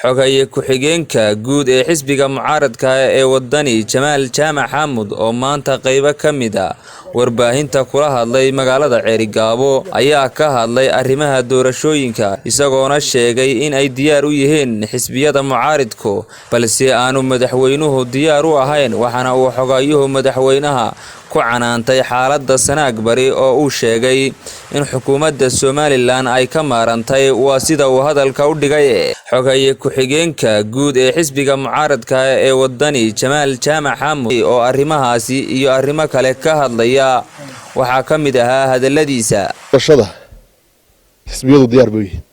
Xogaye ku-xigeenka guud ee xisbiga mucaaradka ee Wadani, Jamaal Jaamac Xaamud, oo maanta qaybo ka mid a warbaahinta kula hadlay magaalada Ceerigaabo, ayaa ka hadlay arrimaha doorashooyinka, isagoona sheegay in ay diyaar u yihiin xisbiyada mucaaridku, balse aanu madaxweynuhu diyaar u ahayn. Waxaana uu xogayuhu madaxweynaha ku canaantay xaaladda Sanaag Bari oo uu sheegay in xukuumadda Somalilan ay ka maarantay, waa sida uu hadalka u dhigay. Xogaye ku-xigeenka guud ee xisbiga mucaaradka ee Wadani, Jamaal Jaamac Xaamud, oo arrimahaasi iyo arrimo kale ka hadlaya, waxaa ka mid ahaa hadaladiisa: Doorashada xisbiyadu diyaar bay yihiin,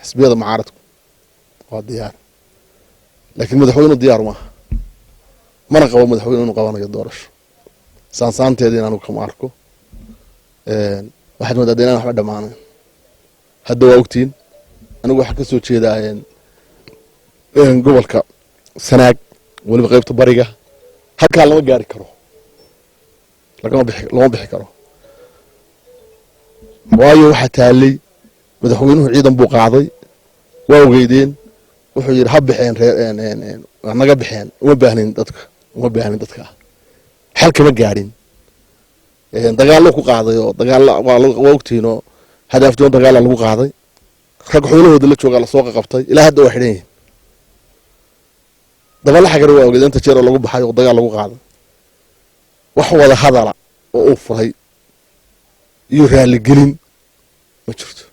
xisbiyada mucaaradku waa diyaar, laakiin madaxweynuhu diyaar maaha. Mana qabo madaxweynu inuu qabanayo doorasho. Saansaanteeda in anigu kama arko. Waxaad moodaa inaan waxba dhamaanayn. Hadda waa ogtiin, anigu waxaa kasoo jeedaa gobolka Sanaag, weliba qeybta bariga. Halkaa lama gaari karo, lagama bixi, lama bixi karo, waayo waxaa taalay madaxweynuhu ciidan buu qaaday, waa ogeydeen. Wuxuu yidhi ha bixeen reer, naga bixeen, uma baahnin dadka, uma baahnin dadka. Xal kama gaadhin, dagaallo ku qaaday oo dagaalla waa ogtihiin oo Hadaaftoon dagaalla lagu qaaday. Rag xoolahooda la joogaa lasoo qaqabtay, ilaa hadda waa xidhan yihin. Dabala xagare waa ogeed inta jeer oo lagu baxay oo dagaal lagu qaaday. Wax wada hadala oo uu furay iyo raaligelin ma jirto.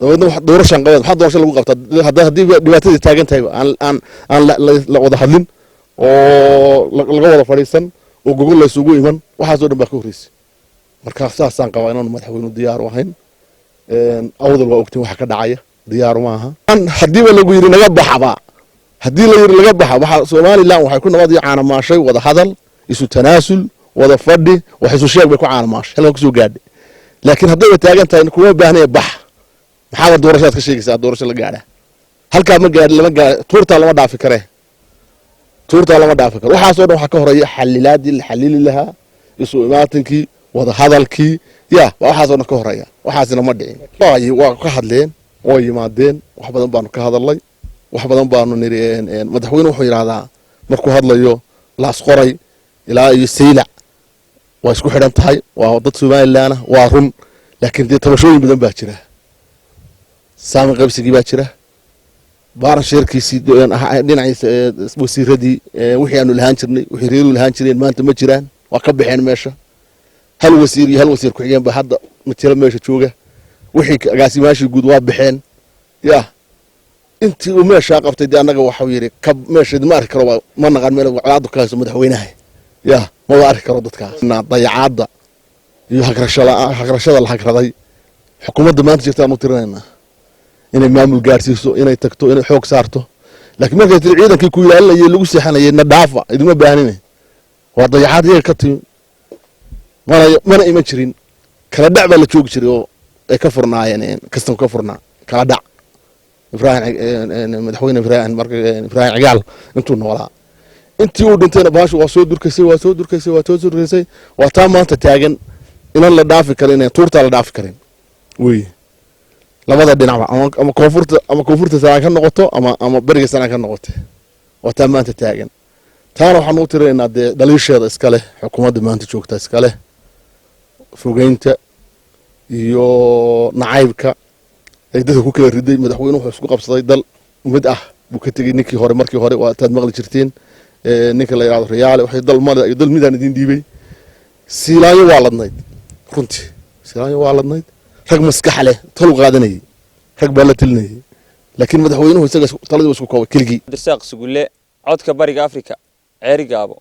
Dabeedna wax doorashaan qabeed, maxaa doorasho lagu qabtaa haddii dhibaatadii taagan tahayba aan la wada hadlin oo laga wada fadhiisan oo gogol la isugu iman? Waxaasoo dhan baa ka horreysay. Marka saasaan qabaa inaanu madaxweynu diyaar u ahayn. Awdal waa ogtiin waxa ka dhacaya, diyaaru maaha. Haddiiba lagu yidhi naga baxaba, haddii la yidhi laga baxa, waxa Somalilan waxay ku nabad iyo caanamaashay wada hadal, isu tanaasul, wada fadhi, wax isu sheeg bay ku caanamaashay, halkan kusoo gaadhay. Laakiin haddayba taagan tahay kuma baahnaya, bax, maxaaba doorashaad ka sheegaysaa? Doorasho la gaadha halkaa ma gaadhi, lama gaadhi, tuurtaa lama dhaafi karee, tuurtaa lama dhaafi karo. Waxaasoo dhan waxaa ka horeeya xalilaadii la xalili lahaa, isu imaatinkii, wada hadalkii, ya waa waxaasoo dhan ka horeeya. Waxaasina ma dhicin. Waa ka hadleen, way yimaadeen, wax badan baanu ka hadalnay, wax badan baanu niri. Madaxweyne wuxuu yidhahdaa markuu hadlayo, Laas Qoray ilaa iyo Saylac waa isku xidhan tahay, waa dad Somalilan ah. Waa run, laakiin dee tabashooyin badan baa jira. Saami qaybsigii baa jira, baaran sheerkiisii dhinaciisa, wasiiradii, wixii aanu lahaan jirnay, wixii reeru lahaan jireen maanta ma jiraan, waa ka baxeen meesha. Hal wasiir iyo hal wasiir ku-xigeen baa hadda matilo meesha jooga. Wixii agaasimaashii guud waa baxeen. Ya intii uu meeshaa qabtay dee annaga waxau yidhi ka meesha ma arki karo, ma naqaan meel colaadu ka hayso madaxweynaha, ya maba arki karo dadkaas. Dayacaadda iyo hagrashada la hagraday xukuumadda maanta jirta aan u tirinaynaa inay maamul gaarsiiso, inay tagto, inay xoog saarto. Laakiin markay tiri ciidankii ku ilaalinayay lagu seexanayay na dhaafa, idima baahnine, waa dayacaad iyaga ka timi. Mana iman jirin. Kala dhac baa la joogi jiray oo ay ka furnaayeen kastam ka furnaa kala dhac. Ibrahim, madaxweyne Ibrahim, marka Ibrahim Cigaal intuu noolaa, intii uu dhintayna baashu waa soo durkaysay, waa soo durkaysay, waa soo durkaysay. Waa taa maanta taagan inaan la dhaafi karin, tuurtaa la dhaafi karin wey labada dhinacba, ama koonfurta, ama koonfurta Sanaan ka noqoto ama beriga Sanaan ka noqoto. Waa taa maanta taagan. Taana waxaan u tirinaynaa dee dhaliisheeda iska leh xukuumadda maanta joogta iska leh, fogeynta iyo nacaybka ay dadka ku kala riday. Madaxweyne wuxuu isku qabsaday dal mid ah buu ka tegey ninkii hore. Markii hore waa taad maqli jirteen ninka la yidhahdo Riyaale, waxay dal male iyo dal midaan idin dhiibay. Siilaanyo waa ladnayd runtii, Siilaanyo waa ladnayd. Rag maskax leh talu qaadanayay, rag baa la talinayay, laakiin madaxweynuhu isaga taladii isku koobay keligii. Cabdirasaaq Sugulle, Codka Bariga Afrika, Ceerigaabo.